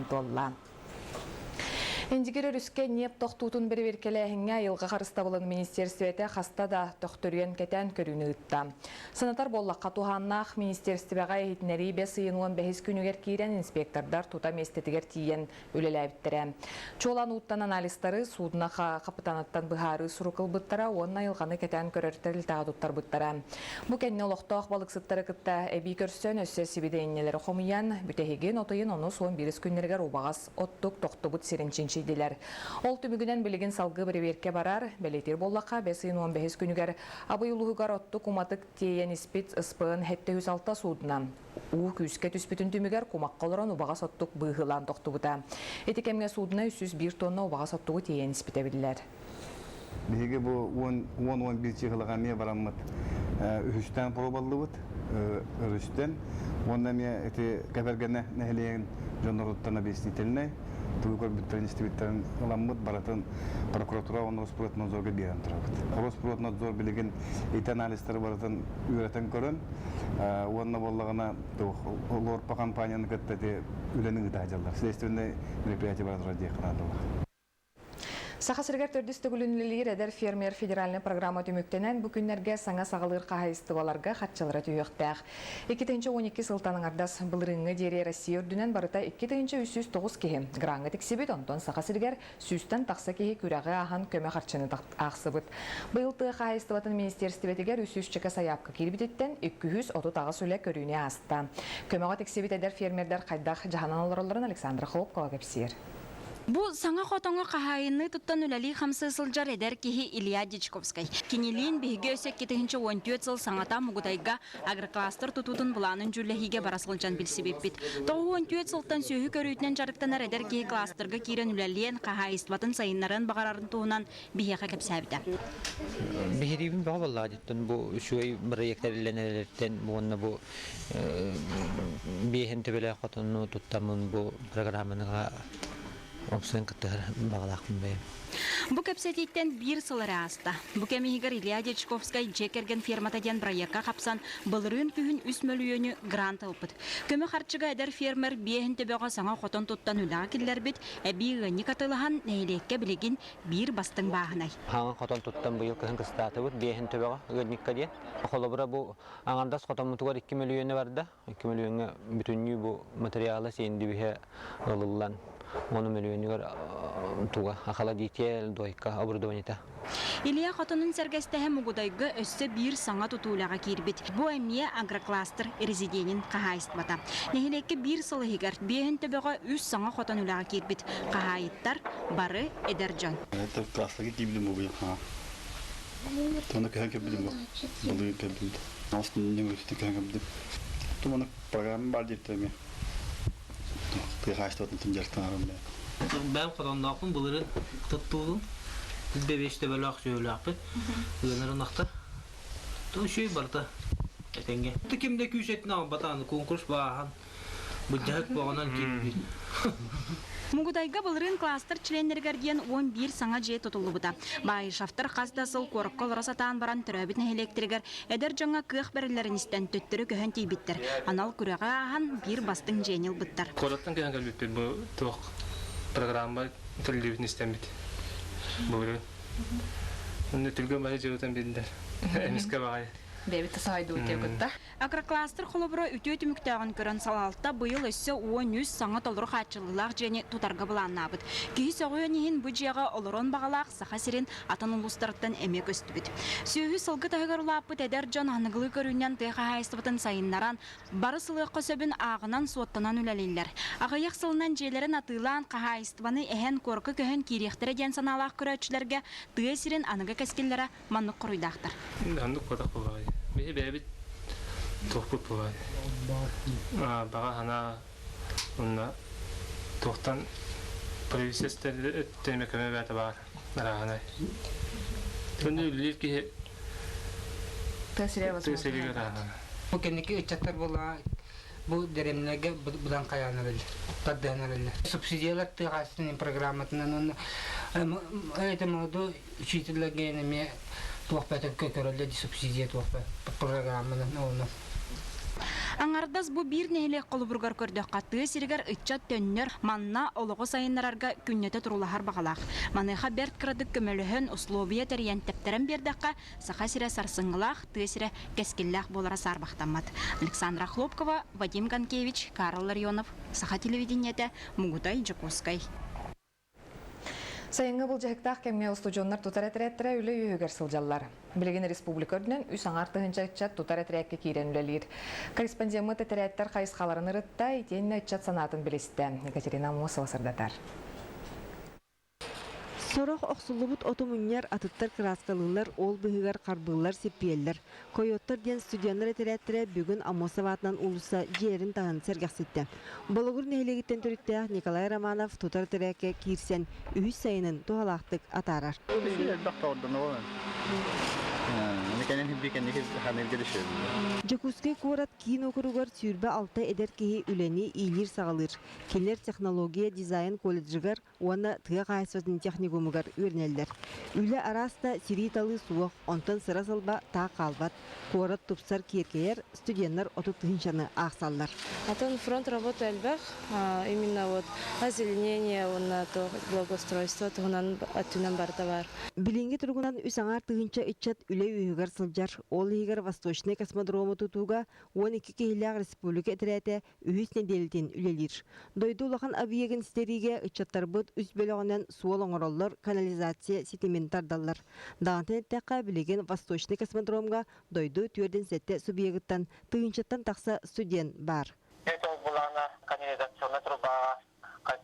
туолла. Индигир өрүскэ ньиэп тохтуутун бэрэбиэркэлээһиҥҥэ айылҕа харыстабылын министиэристибэтэ хаста да төхтөрүйэн кэтээн көрүүнү ыытта. Санатар буоллахха, туһааннаах министиэристибэҕэ иһитиннэрии бэс ыйын уон бэһис күнүгэр киирэн инспектордар тута миэстэтигэр тиийэн үлэлээбиттэрэ. Чуолаан ууттан анализтары суудуна хапытааныттан быһаарыы сурук ылбыттара уонна айылҕаны кэтээн көрөр тэрилтэҕэ туттарбыттара. Бу кэннэ олохтоох балыксыттары кытта эбии көрсөн, өссө сибидиэнньэлэри хомуйан, бүтэһигин от ыйын онус уон биирис күннэригэр убаҕас оттук тохтубут сирин чинчийдилэр. Ол түмүгүнэн билигин салгыы бэрэбиэркэ барар. Бэлиэтиир буоллахха, бэс ыйын уон бэһис күнүгэр Абый улууһугар оттук уматык тиэйэн испит СПН 706 суудуна уу күүскэ түспүтүн түмүгэр кумахха олорон убаҕас оттук быыһылаан тохтубута. Ити кэмҥэ суудуна 301 тонна убаҕас оттугу тиэйэн испитэ биллэр. Биһиги бу уон 11 чыһылаҕа эмиэ бараммыт үһүстээн пробаллыбыт өрүстэн уонна эмиэ ити Кэбэргэнэ нэһилиэгин дьонноруттан объяснительнай тугу көрбүттэрин истибиттэрин ыламмыт барытын прокуратура уонна Роспроднадзорга биэрэн турабыт. Роспроднадзор билигин ити анализтары барытын үөрэтэн көрөн уонна буоллаҕына Лорпа компанияны кытта ити үлэни ыыта сылдьаллар. Следственнай мероприятие бара турар диэххэ наадалаах. Саха сиригэр төрдүс төгүлүн үлэлиир эдэр фермер федеральнай программа түмүктэнэн, бу күннэргэ саҥа саҕалыыр хаһаайыстыбаларга харчылара түһүөхтээх. 2012 сылтан аҥардас былырыыҥҥы диэри Россия үрдүнэн барыта 2309 киһи граҥҥа тиксибит, онтон Саха сиригэр сүүстэн тахса киһи күрэҕи ааһан көмө харчыны аахсыбыт. Быйыл тыа хаһаайыстыбатын министиэристибэтигэр 300 сайаапка киирбититтэн 238 үлэ көрүүнү ааста. Көмөҕө тиксибит эдэр фермердэр хайдах дьаһанан олороллорун Александра Хлопкова кэпсиир. Бу саҥа хотоҥо хаһаайынныы туттан үлэлии-хамсыы сылдьар эдэр киһи Илья Дьячковскай. Кинилиин биһиги өссө 2014 сыл саҥата Мугудайга агрокластер тутуутун былаанын дьүүллэһиигэ бара сылдьан билсибиппит. 94 сылтан сүөһү көрүүтүнэн дьарыктанар эдэр киһи кластерга киирэн үлэлиэн, хаһаайыстыбатын сайыннарыан баҕарарын туһунан биһиэхэ кэпсээбитэ. Биһириибин бөҕө буоллаҕа диттэн бу үчүгэй бырайыактар иллэнэлэриттэн уонна бу биэһин төбөлөөх хотонну туттаммын бу программаныга опсуйан кыттыһар баҕалаахпын бэйэм. Бу кэпсэтииттэн биир сыл эрэ ааста. Бу кэм иһигэр Илья Дьячковскай дьиэ кэргэн фермата диэн бырайыакка хапсан, былырыын күһүн үс мөлүйүөнү грант ылбыт. Көмө харчыга эдэр фермер биэһин төбөҕө саҥа хотон туттан үлэҕэ киллэрбит, эбии ыанньык атыылаһан, нэһилиэккэ билигин биир бастыҥ бааһынай. Хаҥан хотон туттан быйыл кыһын кыстаатыбыт биэһин төбөҕө ыанньыкка диэн. Холобура бу Аҥардас хотоммутугар 2 мөлүйүөнэ барда. 2 мөлүйүөҥҥэ бүтүннүү бу материала сиэндибиһэ ылыллан, ону мөлүйүөнүгэр туга охладитель, дойка оборудованиета. Илья хотонун сэргэстэһэ Мугудайга өссө биир саҥа тутуу үлэҕэ киирбит. Бу эмиэ агрокластер резиденин хаһаайыстыбата. Нэһилиэккэ биир сыл иһигэр биэһин төбөҕө үс саҥа хотон үлэҕэ киирбит. Хаһаайыттар бары эдэр дьон. Это класстарга киирбитим бу Туона көһөн кэлбитим бу. Былырыын кэлбитим. Астынньыҥ көһөн кэлбитим. Туманы программа бар диэбиттэр эмиэ. Тыа хаһаайыстыбатын дьарыктанарым бэйэм. Бэйэм хотонноохпун былырыын туттуубун. Бэбиэс төбөлөөх сүөһүлээхпит. Ыанар ынахтар. То үчүгэй барыта этэҥҥэ. Ким да күүс өттүн аҕалбатаҕын конкурс бааһан Былдьаһык боҕонон киирбит. Мугудайга былырыын кластер членнэригэр диэн 11 саҥа дьиэ тутуллубута. Баишевтар хас да сыл куоракка олоро сатаан баран төрөөбүт нэһилиэктэригэр эдэр дьоҥҥо кыах бэриллэрин истэн төттөрү көһөн тиийбиттэр. Анал күрэҕи ааһан биир бастыҥ дьиэни ылбыттар. Куораттан көһөн кэлбиппит бу туох программа тэриллибитин истэммит. Былырыын. Онно түргэн баҕайы дьыалатан биэрдилэр. Эмискэ баҕайы. Бэйэбит да саайдыбыт диэбитта. Агрокластер холобура үтүө түмүктээҕин көрөн салалта быйыл өссө 13 саҥа толору хааччыллыылаах дьиэни тутарга былааннаабыт. Киһи сөҕүөн иһин бу дьиэҕэ олорон баҕалаах Саха сирин атын улуустарыттан эмиэ көстүбүт. Сүөһү сылгы таһыгар улааппыт эдэр дьон аныгылыы көрүүнэн тыа хаһаайыстыбатын сайыннаран, бары сылыахха сөбүн ааҕынан-суоттанан үлэлииллэр. Аҕыйах сылынан дьиэлэрин атыылаан, хаһаайыстыбаны эһэн куоракка көһөн киириэхтэрэ диэн санаалаах көрөөччүлэргэ тыа сирин аныгы кэскиллэрэ маннык хоруйдаахтар. Оннук буолах буолаҕай. Биһи бэйэбит туохпут буолай. Баҕа санаа уонна туохтан правительство өттүнэн көмө бэйэтэ баар арааһынай. Өнү үлэлиир киһи тыа сиригэр Бу кэнники ыччаттар буоллаҕа бу дэриэбинэлэргэ быдан хайаан эрэллэр, тардыһан эрэллэр. Субсидиялар тыа хаһаайыстыбатын программатынан уонна это молодой учителлэргэ эмиэ туох бэйэтэ көрөллөр дии субсидия туох программанан ону. Аҥардас бу биир нэһилиэк холобуругар көрдөххө, тыа сиригэр ыччат төннөр, манна олоҕу сайыннарарга күннэтэ турулаһар баҕалаах. Маныаха бэрт кыратык көмөлөһөн, услуобуйа тэрийэн тэптэрэн биэрдэххэ, Саха сирэ сарсыҥҥылаах, тыа сирэ кэскиллээх буолара саарбахтаммат. Александра Хлопкова, Вадим Ганкевич, Карл Ларионов, Саха телевидениетэ, Мугутай, Дьокуускай. Сайыҥҥы былдьаһыктаах кэмҥэ устудьуоннар тутар этэрээттэрэ үлэ үөһүгэр сылдьаллар. Билигин республика үрдүнэн үс аҥаар тыһыынча ыччат тутар этэрээккэ киирэн үлэлиир. Корреспондеммыт этэрээттэр хайысхаларын ырытта, итиэннэ ыччат санаатын билистэ. Екатерина Аммосова сырдатар. Сорох охсуллубут оту мунньар, атыттар кырааскалыыллар, ол быыһыгар харбыыллар, сиппийэллэр. Койоттар диэн студеннар этэрээттэрэ бүгүн Аммосов аатынан уулусса дьиэлэрин таһын сэргэхситтэ. Болугур нэһилиэгиттэн төрүттээх Николай Романов тутар этэрээккэ киирсэн үһүс сайынын туһалаахтык атаарар. Элбэх тоҕордонуо. Дьокуускай куорат киин уокуругар 26 эдэр киһи үлэни иилиир-саҕалыыр. Кинилэр технология дизайн колледжыгар уонна тыа хаһаайыстыбатын техникумугар үөрэнэллэр. Үлэ араас да сирии-талыы суох, онтон сыра-сылба таах хаалбат. Куорат тупсар, киэркэйэр, студеннар 30 тыһыынчаны аахсаллар. Атын фронт работа элбэх, именно вот озеленение уонна благоустройство туһунан өттүнэн барыта бар. Билиҥҥи туругунан үс аҥаар тыһыынча ыччат үлэ үөһүгэр сылдьар. Ол иһигэр Восточнай космодрому тутууга 12 киһилээх республика этэрээтэ үһүс нэдиэлэтин үлэлиир. Дойду улахан объегын ситэриигэ ыччаттарбыт үс бөлөҕүнэн суол оҥороллор, канализация ситимин тардаллар. Даҕантан эттэххэ, билигин Восточный космодромҥа дойду 47 субъегыттан тыһыынчаттан тахса студент баар. Это былаана канализационная трубаҕа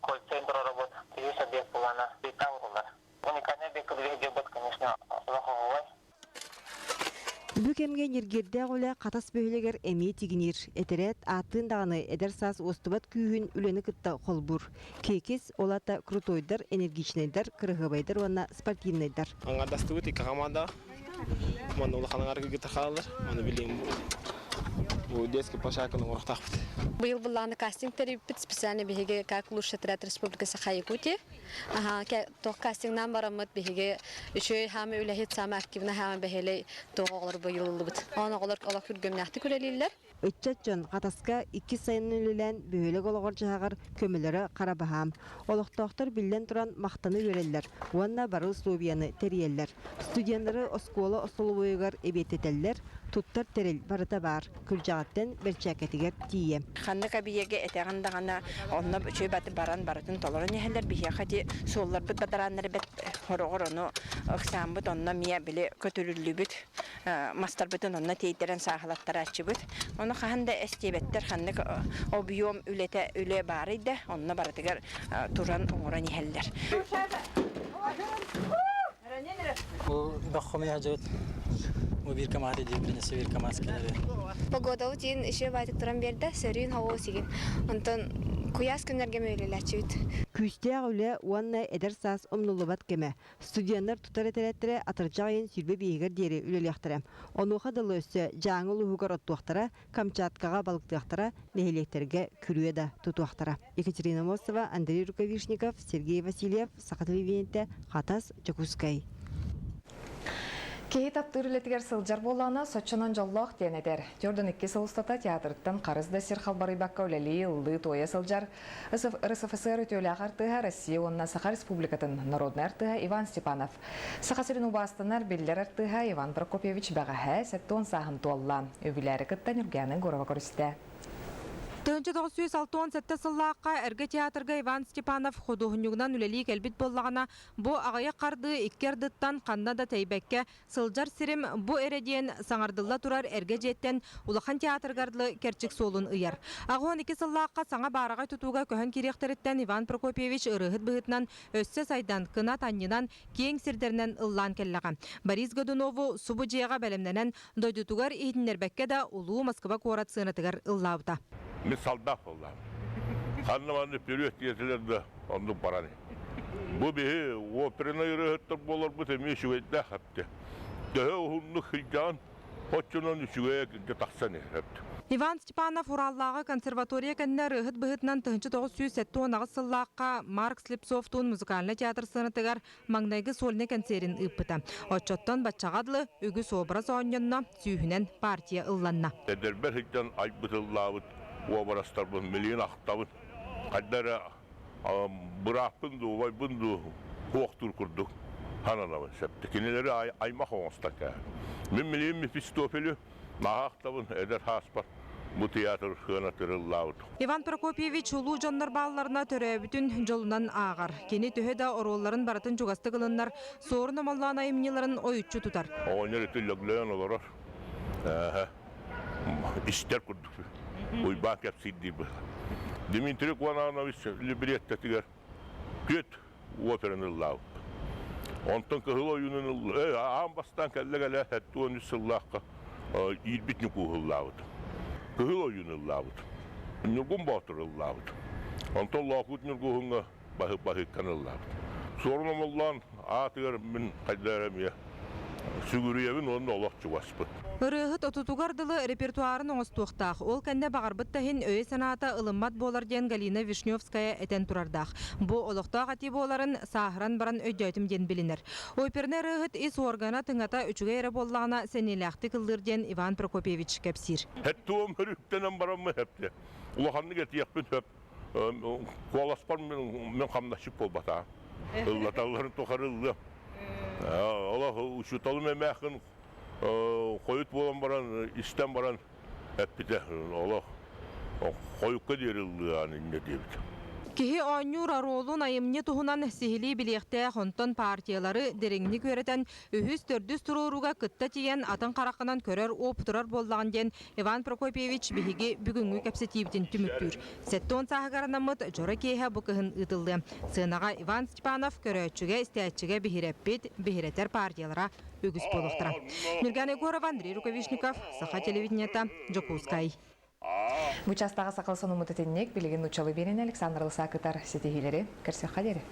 кольцо проработь, үһүс объект былаана урулар. Уникальный объект дьылбыт, конечно, олох Бу кэмҥэ ньиргиэрдээх үлэ Хатас бөһүөлэгэр эмиэ тигиниир. Этэрээт ааттыын даҕаны эдэр саас уостубат күүһүн үлэни кытта холбуур. Киэкис, ол аата крутойдар, энергичнэйдэр, кыраһыабайдар уонна спортивнайдар. Аҥардастыбыт икки хамаанда Манна улахан аҥарга кытта хаалар. Аны билигин бу детский площадканы оҥоруохтаахпыт. Быйыл былааны кастинг тэрийбиппит специально биһиги как лучший отряд Республики Саха-Якутии. Туох кастингнаан бараммыт биһиги үчүгэй хаамы үлэһит саамай активнай хаамы бэһиэлэй туох оҕолор быйыл ыллыбыт. Оон оҕолор олох күргүөмнээхтик үлэлииллэр. Ыччат дьон Хатаска иккис сайынын үлэлээн бөһүөлэк олоҕор-дьаһаҕар көмөлөрө хара баһаам. Олохтоохтор биллэн туран махтана үөрэллэр уонна бары условияны тэрийэллэр. Студеннары оскуола остолобуойугар эбиэттэтэллэр, туттар тэрил барыта баар, күрдьэҕиттэн бэрчээккэтигэр тиийэ. Ханнык эбийиэгэ этэҕин даҕаны онно үчүгэй баты баран барытын толорон иһэллэр. Биһиэхэ ити суолларбыт бадарааннары бэт хороҕор ону ыксааммыт онно эмиэ били көтүрүллүбүт мастарбытын онно тиэйтэрэн сааһылаттарааччыбыт. Ону хаһан да эстиэбэттэр ханнык объем үлэтэ үлэ баарый да онно барытыгар туран оҥорон иһэллэр. Бу баххомуйа сылдьыбыт бу биир камааты диир принессе биир камаас кэлэри. Погодабыт иин иши байтык туран биэрдэ, сөрүүн хавоо сигин. Онтон куйаас күннэргэ мөөлөлөөччүбүт. Күүстээх үлэ уонна эдэр саас умнуллубат кэмэ. Студеннар тутар этэрээттэрэ атырдьах ыйын 25-гэр диэри үлэлиэхтэрэ. Онуоха дылы өссө Дьааҥы улууһугар оттуохтара, Камчаткаҕа балыктыахтара, нэһилиэктэргэ күрүө да тутуохтара. Екатерина Мостова, Андрей Рукавишников, Сергей Васильев, Саха телевидениетэ, Хатас, Дьокуускай. Киһи таптыыр үлэтигэр сылдьар буоллаҕына, соччонон дьоллоох диэн этэр. 42 сыл устата театрыттан харыс да сир халбарыйбакка үлэлии, ыллыы, туойа сылдьар РСФСР үтүөлээх артыыһа Россия уонна Саха Республикатын народнай артыыһа Иван Степанов. Саха сирин убаастанар биллэр артыыһа Иван Прокопьевич бэҕэһээ 70 сааһын туолла. Үбүлээри кытта Ньургуяна Егорова көрүстэ. 1967 сыллаахха Эргэ театрга Иван Степанов худуоһунньугунан үлэлии кэлбит буоллаҕына, бу аҕыйах хардыы икки ардыттан ханна да тэйбэккэ сылдьар сирим бу эрэ диэн саҥардылла турар эргэ дьиэттэн улахан театрыгар дылы кэрчик суолун ыйар. 82 сыллаахха саҥа баараҕай тутууга көһөн киириэхтэриттэн Иван Прокопьевич ырыаһыт быһыытынан өссө сайдан, кынат анньынан, киэҥ сирдэринэн ыллаан кэллэҕэ. Борис Годунову субу дьиэҕэ бэлэмнэнэн, дойдутугар иһитиннэрбэккэ да улуу Москва куорат сыанатыгар ыллаабыта. Мин солдат буоллаҕым. Ханна манна вперед диэтилэр да, оннук баран Бу биһи опернай ырыаһыттар буоларбыт эмиэ үчүгэйдээх эбитэ. Төһө уһуннук сылдьаҕын, оччонон үчүгэйэ кырдьа тахсан иһэр эбит. Иван Степанов Ураллааҕы консерватория кэннэ ырыаһыт быһыытынан 1978 сыллаахха Марк Слепцовтуун музыкальнай театр сыанатыгар маҥнайгы сольнай кэнсиэрин ыыппыта. Оччоттон баччаҕа дылы үгүс образ оонньонно, сүүһүнэн партия ылланна. Эдэрбэр сылдьан айбыт ыллаабыт уобарастарбын милиин ахтабын. Хайда эрэ бырааппын дуу, убайбын дуу хуохтуур курдук сананабын сөптө. Кинилэри аймах оҥостон кээһэн. Мин милиин Мефистофелю наһаа ахтабын, эдэр сааспар бу театр сыана тырыллаабыт. Иван Прокопьевич улуу дьоннор баалларына төрөөбүтүн дьолунан ааҕар. Кини төһө да оруолларын барытын чугастык ылыннар, Суорун Омоллоон айымньыларын ойуччу тутар. Оҕонньор ити лөглөйөн олорор. Истэр курдук. Уйбаан кэпсиир диир. Дмитрий Куананович либреттэтигэр күөт операны ыллаабыт. Онтон Кыһыл ойуунун аан бастаан кэллэ-кэлэ 73 сыллаахха иирбит Ньукууһу ыллаабыт. Кыһыл ойууну ыллаабыт. Ньургун Боотуру ыллаабыт. Онтон Лоокуут Ньургуһуҥҥа баһыыкканы ыллаабыт. Суорун Омоллоон аатыгар мин хайда эрэ эмиэ сүгүрүйэбин уонна олох чугаспын. Ырыаһыт отутугар дылы репертуарын оҥостуохтаах, ол кэннэ баҕарбыт да иһин өйө-санаата ылыммат буолар диэн Галина Вишневская этэн турардаах. Бу олохтоох этии буоларын сааһыран баран өйдөөтүм диэн билинэр. Опернай ырыаһыт ис уоргана тыҥата үчүгэй эрэ буоллаҕына сэниэлээхтик ыллыыр диэн Иван Прокопьевич кэпсиир. Туом өрүктэнэн бараммын сөп Улаханнык этиэхпин сөп. Куоласпар мин хамнасчыт буолбатаҕым. Ыллаталларын тухары ыллыам. Олох учууталым эмээхин хойут буолан баран, истэн баран эппитэ. Олох хойукка диэри ыллыаҕын инньэ диэбит. Киһи оонньуур оруолун айымньы туһунан сиһилии билиэхтээх, онтон партиялары дириҥник үөрэтэн, үһүс, төрдүс туруорууга кытта тиийэн атын хараххынан көрөр, уопутурар буоллаҕын диэн Иван Прокопьевич биһиги бүгүҥҥү кэпсэтиибитин түмүктүүр. 70 сааһыгар анаммыт дьоро киэһэ бу кыһын ыытыллыа. Сыанаҕа Иван Степанов көрөөччүгэ, истээччигэ биһирэппит, биһирэтэр партиялара үгүс буолуохтара. Нюргана Егорова, Андрей Рукавишников, Саха телевидениета, Дьокуускай. Бу частаҕа сахал сонуммут итинник, билигин нууччалыы биэрэн Александр Лысакытар ситиһиилэри көрсүөххэ диэри.